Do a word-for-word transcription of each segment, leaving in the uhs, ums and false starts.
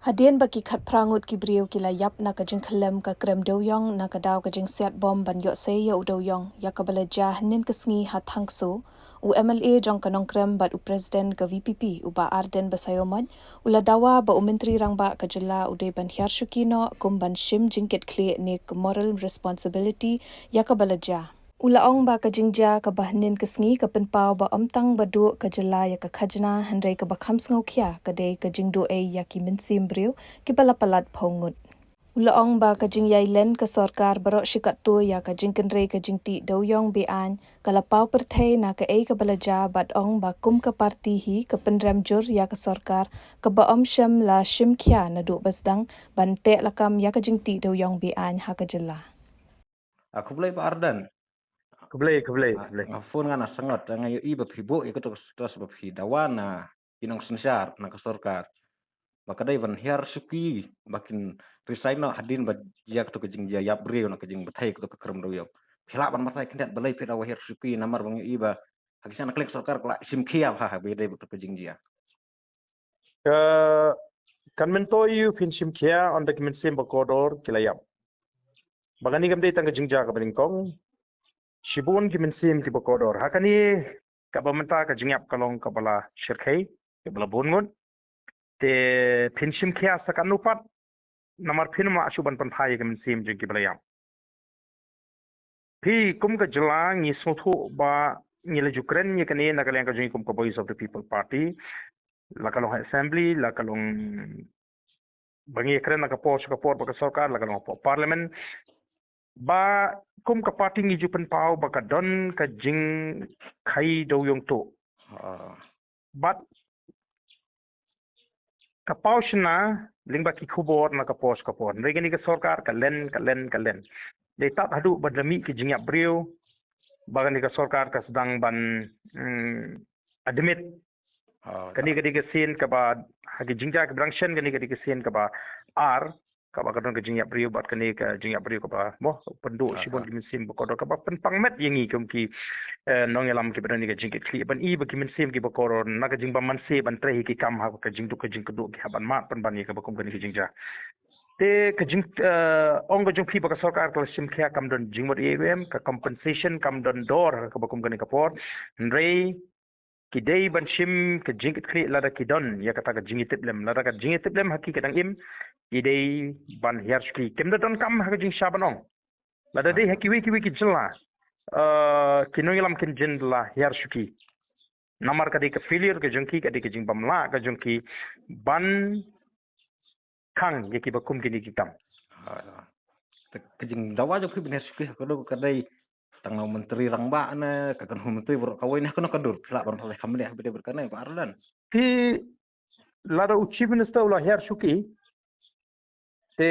Hadien ba ki khatphra ngut ki briew ki la ïap na ka jingkhyllem ka krem dewïong na ka daw ka jingsiat bom ban ïoh sei ïa u dewïong ïa kaba la jia hynnin ka sngi ha Thangso, u M L A jong ka Nongkrem bad u President ka V P P, u Bah Ardent Basaiawmoit, u la dawa ba u Myntri Rangbah ka jylla u dei ban hiar shuki noh kum ban shim jingkitkhlieh ne ka moral responsibility ïa kaba la jia. U la ong ba ka jingjia kaba hynnin ka sngi ka pynpaw ba ym tang ba duh ka jylla ïa ka khajna, hynrei kaba kham sngewkhia ka dei ka jingduh ei ïa ki mynsiem briew kiba la palat phew ngut. U la ong ba ka jingïai len ka sorkar baroh shi katto ïa ka jingkynrei ka jingtih dewïong be-aiñ ka la paw pyrthei na kaei kaba la jia, bad ong ba kum ka party hi ka pynrem jur ïa ka sorkar kaba ym shym la shim khia naduh ba sdang ban teh lakam ïa ka jingtih dewïong be-aiñ ha ka jylla. Ah, khublei Bah Ardent. Khublei, khublei, khublei. Nga phone nga na sangot, nga ïohi ba phi buh ïa kato ka status ba phi dawa na ki nongsynshar na ka sorkar ba ka dei ban hiar shuki ba kin resign noh hadien ba ïa kato ka jingjia ïap briew na ka jingbthei kato ka krem dewïong. Phi lah ban batai khyndiat balei phi dawa hiar shuki, namar ba nga ïohi ba ha ki shnong na kylleng ka sorkar ka la shim khia ba ha ba dei ba kato ka jingjia. Ka kan myntoi ïa u phin shim khia, ynda ki mynsiem ba kordor ki la ïap. Ba kane kam dei tang ka jingjia kaba nyngkong. Shibun ki mynsiem kiba kordor. Ha kane kaba mynta ka jingïap ka long kaba la shyrkhei, kaba la bun ngut. Te phin shim khia sa katno pat, namar phin ym lah shuh ban pynphai ïa ki mynsiem jong kiba la ïap. Phi kum ka jylla ngi sngewthuh ba ngi la ju kren ïa kane na ka liang ka jong ngi kum ka Voice of the People Party, la ka long ha Assembly, la ka long ba ngi kren na ka por sha ka por bad ka sorkar, la ka long ha Parliament. Ba kum ka party ngi ju pynpaw ba ka don ka jingkhie dewïong tuh. Ah. Bad ka paw shna lyngba ki khubor na ka por sha ka por. Hynrei kane ka sorkar ka len, ka len, ka len. Dei tad haduh ba da mih ka jingïap briew ba kane ka sorkar ka sdang ban, mm, admit. Ah, Kane ka dei ka sien kaba ha ki jingjia kiba dang shen, kane ka dei ka sien kaba ar kaba ka don ka jingïap briew bad kane ka jingïap briew kaba mo pynduh Ah, shibun ah. ki mynsiem ba kordor, kaba pynpang met ïa ngi kum ki, eh, nongïalam kiba don ïa ka jingkitkhlieh ban i ba ki mynsiem kiba kordor na ka jingbym mynsiem ban trei ha ki kam ha ka jingduk ka jingkyrduh ki hap ban mad pynban ïa kaba kum kane ka jingjia. Te ka jing, eh, ong ka jong phi ba ka sorkar ka la shim khia, kam don jingmut ïa U M, ka compensation kam don dor ha kaba kum kane ka por. Hynrei ki dei ban shim ka jingkitkhlieh lada ki don ïa kata ka jingïatiplem, lada ka jingïatiplem ha ki ka dang im, ki dei ban hiar shuki. Kim da donkam ha ka jingshisha ban ong. Lada dei ha kiwei kiwei ki jylla, eh, ki nongïalam kin jin la hiar shuki. Namar ka dei ka failure ka jong ki, ka dei ka jingbym lah ka jong ki ban khang ïa kiba kum kine ki kam. Ah, te ka jingdawa jong phi ban hiar shuki ha kano ka dei tang na u Myntri Rangbah ne ka kano u myntri baroh kawei ne ha kano ka dur, phi lah ban batai kham leh ha ba dei bad kane Bah Ardent. Phi, lada u Chief Minister u la hiar shuki, te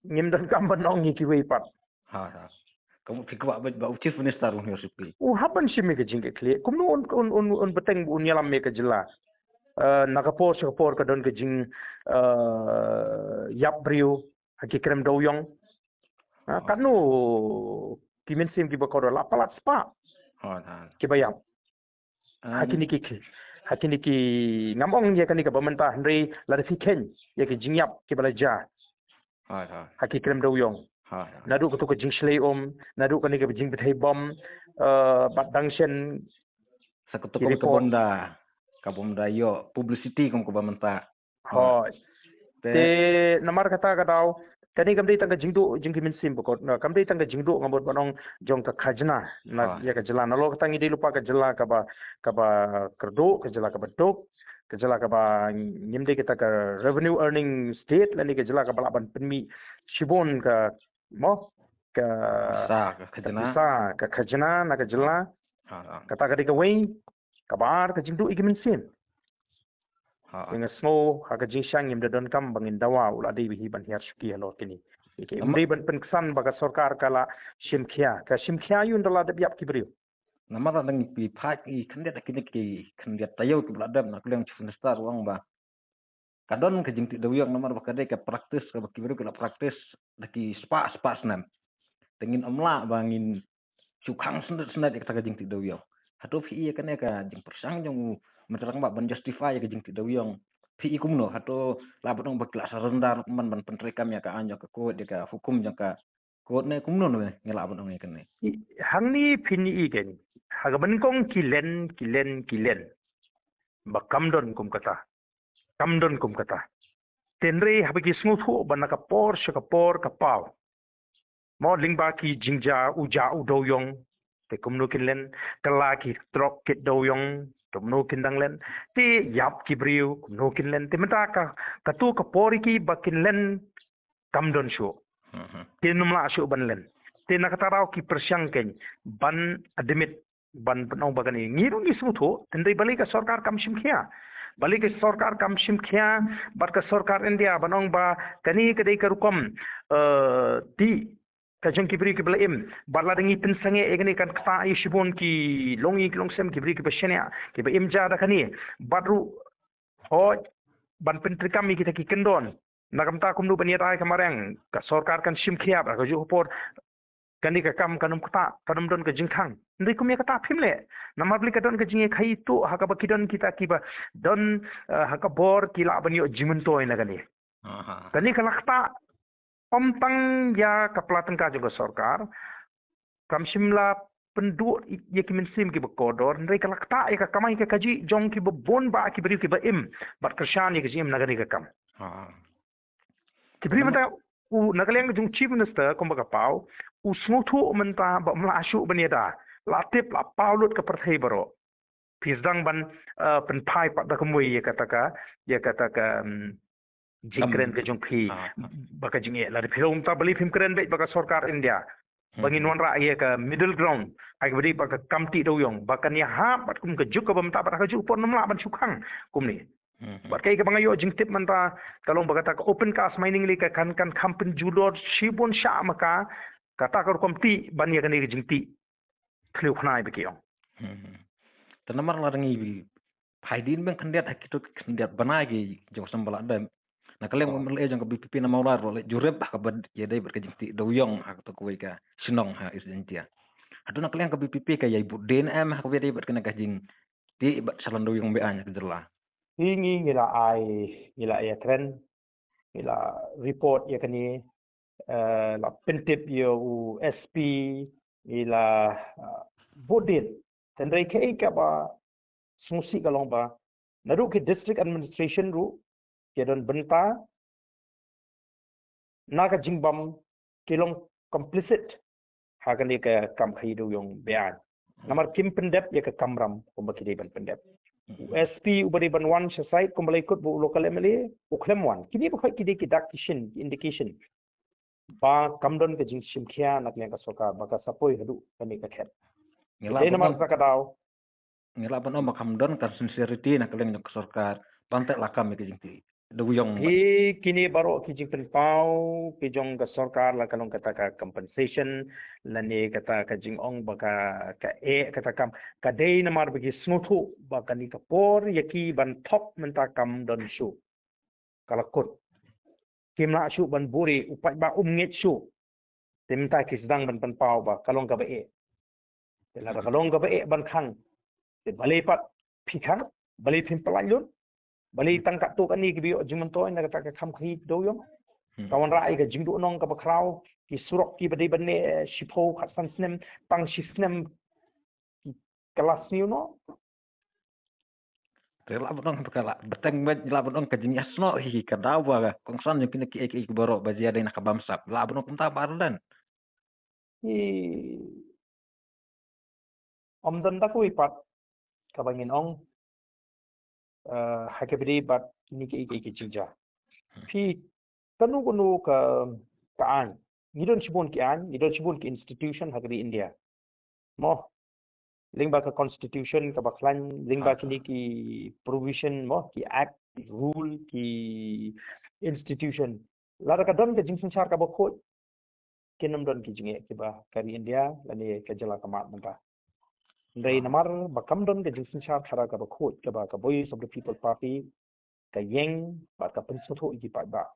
ngim donkam ban ong ïa kiwei pat. Ha, ha. Ka mut phi kwah ba, ba u Chief Minister un hiar shuki. U hap ban shim ïa ka jingkitkhlieh. Kumno un, un, un, un bteng ba un ïalam ïa ka jylla. Eh, na ka por sha ka por ka don ka jing, eh, ïap briew ha ki krem dewïong. Ha, katno ki mynsiem kiba kordor la palat spah. Ha, ha. Kiba ïap. Ha Em, kine ki, ha kine ki, ngam ong ïa kane kaba mynta, hynrei lada phi kheiñ ïa ki jingïap kiba la jia. Ha, ha. Ha ki krem dewïong. Ha, ha. Naduh kato ka jingshlei um, naduh kane kaba jingbthei bom, eh, bad dang shen. Sa kato Ki ka report. Bom da, ka bom da ïoh publicity kum kaba mynta. Hooid. Te namar kata ka daw, kane kam dei tang ka jingduh jong ki mynsiem ba kordor, na, kam dei tang ka jingduh, nga mut ban ong, jong ka khajna na, ha, ïa ka jylla. Nalor kata ngi dei lypa ka jylla kaba, kaba kyrduh, ka jylla kaba duk, ka jhylla kaba ngim dei kita ka revenue earning state lane ka jhylla kaba lah ban pynmih shibun ka, mo, ka pisa, ka khajna, ka pisa, ka khajna na ka jhylla. Ha, ha. Kata ka dei kawei, kaba ar ka jingduh ïa ki mynsiem. Ha, ha. Nga sngew ha ka jingshang ngim da donkam ba ngin dawa u la dei hi ban hiar shuki halor kine. Ym dei ban pynksan ba ka sorkar ka la shim khia, ka shim khia ïa u ynda la dep ïap ki briew. Namar la dang phi phai ki khyndiat, kine ki khyndiat taïew kiba la dep na ka liang Chief Minister u ong ba ka don ka jingtih dewïong namar ba ka dei ka practice kaba ki briew ki la practice da ki spah spah snem. Te ngin ym lah ba ngin shu khang snet snet ïa kata ka jingtih dewïong. Hato phi ïa kane ka jingpyrshang jong u Myntri Rangbah ban justify ïa ka jingtih dewïong Phi i kumno, hato lah ban ong ba ki la surrender man ban pyntreikam ïa ka aiñ jong ka court, ïa ka hukum jong ka court ne kumno ne ngi lah ban ong ïa kane? Hangne phin i kein, ha kaba nyngkong ki len, ki len, ki len ba kam don kum kata, kam don kum kata. Hynrei haba ki sngewthuh ba na ka por sha ka por ka paw, mo, lyngba ki jingjia u jia u dewïong, te kumno kin len? Kylla ki trok kit dewïong, kumno kin dang len? Te ïap ki briew, kumno kin len? Te mynta ka, kato ka por ïa ki ba kin len kam don shuh. Mhm. Te ym lah shuh ban len. Te na kata daw ki pyrshang kein ban admit, ban, ban ong ba kane, ngi ruh ngi sngewthuh, hynrei balei ka sorkar kam shim khia? Balei ka sorkar kam shim khia bad ka sorkar India ban ong ba kane ka dei ka rukom, eh, tih ka jong ki briew kiba la im, bad lada ngi pynsangeh ïa kane kan ktah ïa shibun ki longïing ki longsem, ki briew kiba shaniah, kiba im ja da kane, bad ruh hooid ban pyntreikam ïa kita ki kyndon. Na ka bynta kumno ban ïada ïa ka mariang, ka sorkar kan shim khia, ha kajuh ka por kane ka kam kan ym ktah, kan ym don ka jingkhang. Hynrei kum ïa kata phim leh. Namar balei? Ka don ka jingïakhaii tuh ha kaba ki don kita kiba don, eh, ha ka bor ki lah ban ïoh jingmyntoi na kane. Aha. Kane ka la ktah ym tang ïa ka pla tyngka jong ka sorkar, kam shym la pynduh ïa ki mynsiem kiba kordor, hynrei ka la ktah ïa ka kamai ka kajih jong kiba bun bah ki briew kiba im bad kyrshan ïa ka jingim na kane ka kam. Ha. Ki briew mynta, u, na ka liang ka jong Chief Minister kumba ka paw, u sngewthuh mynta ba ym lah shuh ban ïada, la tip, la paw lut ka pyrthei baroh. Phi sdang ban, eh, pynphai pat da kumwei ïa kata ka, ïa kata ka, mm, jingkren ka jong phi, ah, ba ka jingeh. Lada phi ong mynta balei phim kren beit bad ka sorkar India, ba ngin wanrah ïa ka middle ground, ai ba dei ba ka kam tih dewïong, ba kan ïahap bad kum ka juk kaba mynta bad ha kajuh ka por ym lah ban shu khang kumne. Mhm. Bad kaei kaba nga ïoh jingtip mynta, ka long ba kata ka open cast mining lei ka kan, kan kham pynjulor shibun shah ma ka, kata ka rukom tih ban ïa kane ka jingtih khliew khnai ba ki ong. Mhm. Te namar lada ngi phaidien bad khyndiat ha kito ki khyndiat bnai ki jong ka seng ba la dep, na ka liang u M L A jong ka V P P na Mawlai ruh u la jurip ha kaba ïadei bad ka jingtih dewïong ha kato kawei ka shnong ha East Jaintia. Hato na ka liang ka V P P ka ïai bud dien em ha kaba ïadei bad kane ka jingtih bad shalan dewïong be-aiñ ha ka jylla? Hi ngi ngi la ai, ngi la ïakren, ngi la report ïa kane, eh, la pyntip ïa u S P, ngi la, eh, bud dien. Hynrei kaei kaba sngewsih ka long ba naduh ki district administration ruh ki don bynta na ka jingbam, ki long complicit ha kane ka kam khaïi dewïong be-aiñ. Namar kim pyndep ïa ka kamram kumba ki dei ban pyndep. U S P uba dei ban wan sha site kumba la ïakut bad u local M L A, u khlem wan. Kine baroh ki dei ki dak ki shin, ki indication ba kam don ka jingshim khia na ka liang ka sorkar ba ka sa poi haduh kane ka khet. Ngi lah ban ong namar sa ka daw, ngi lah ban ong ba kam don ka sincerity na ka liang ka sorkar ban teh lakam ïa ka jingtih dewïong. Hi kine baroh ki jingpynpaw ki jong ka sorkar, la ka long kata ka compensation lane kata ka jingong ba ka, ka eh kata kam, ka dei namar ba ki sngewthuh ba kane ka por ïa ki ban thok mynta kam don shuh. Ka la kut. Kim lah shuh ban buhrieh, u paidbah um ngeit shuh. Te mynta ki sdang ban pynpaw ba ka long kaba eh. Te lada ka long kaba eh ban khang, te balei pat phi khang? Balei phim pyllait lut? Balei tang katto katne kiba ïoh jingmyntoi na kata ka kam khaïi dewïong? Hmm. Ka wanrah ïa ka jingduhnong kaba khraw, ki surok kiba dei ban neh, eh, shiphew khatsan snem, tang shi snem ki kylla sniew noh. Te lah ban ong ba ka lah bteng beit, lah ban ong ka jingïasnoh hi ka daw ba ka kongsan jong kine kiei kiei baroh ba jia dei na ka bamsap. Lah ban ong kumta Bah Ardent. Hi, ym don da kawei pat kaba ngin ong, eh, ha kaba ïadei bad kine kiei kiei ki jingjia. Hmm. Phi, kano kano ka, ka aiñ. Ngi don shibun ki aiñ, ngi don shibun ki institution ha ka ri India. Mo, lyngba ka constitution kaba khlaiñ, lyngba, ah, kine ki provision, mo, ki act, ki rule, ki institution. Lada ka don ka jingsynshar kaba khuid, kin ym don ki jingeh kiba ka ri India lane ka jylla ka mad mynta. Hynrei, ah, namar ba kam don ka jingsynshar khadar kaba khuid kaba ka Voice of the People Party ka ïeng bad ka pynsngewthuh ïa ki paidbah.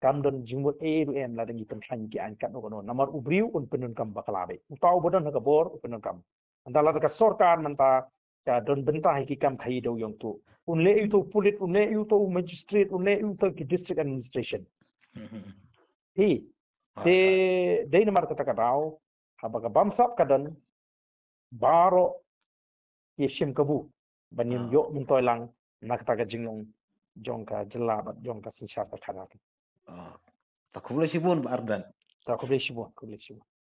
Kam don jingmut ei ei ruh em lada ngi pynkhlaiñ ki aiñ katno katno. Namar u briew un pyndonkam bakla beit. Uta uba don ha ka bor u pyndonkam. Ynda lada ka sorkar mynta ka don bynta ha ki kam khaïi dewïong tuh, Un leh ïa uto u pulit, un leh ïa uto u magistrate, un leh ïa uto ki district administration. Hi. Te dei namar kata ka daw, haba ka bamsap ka don, baroh ki shim kabu ban ïoh myntoi lang na kata ka jinglong jong ka jylla bad jong ka synshar ka khana. Ta khublei shibun Bah Ardent. Ta khublei shibun, khublei shibun.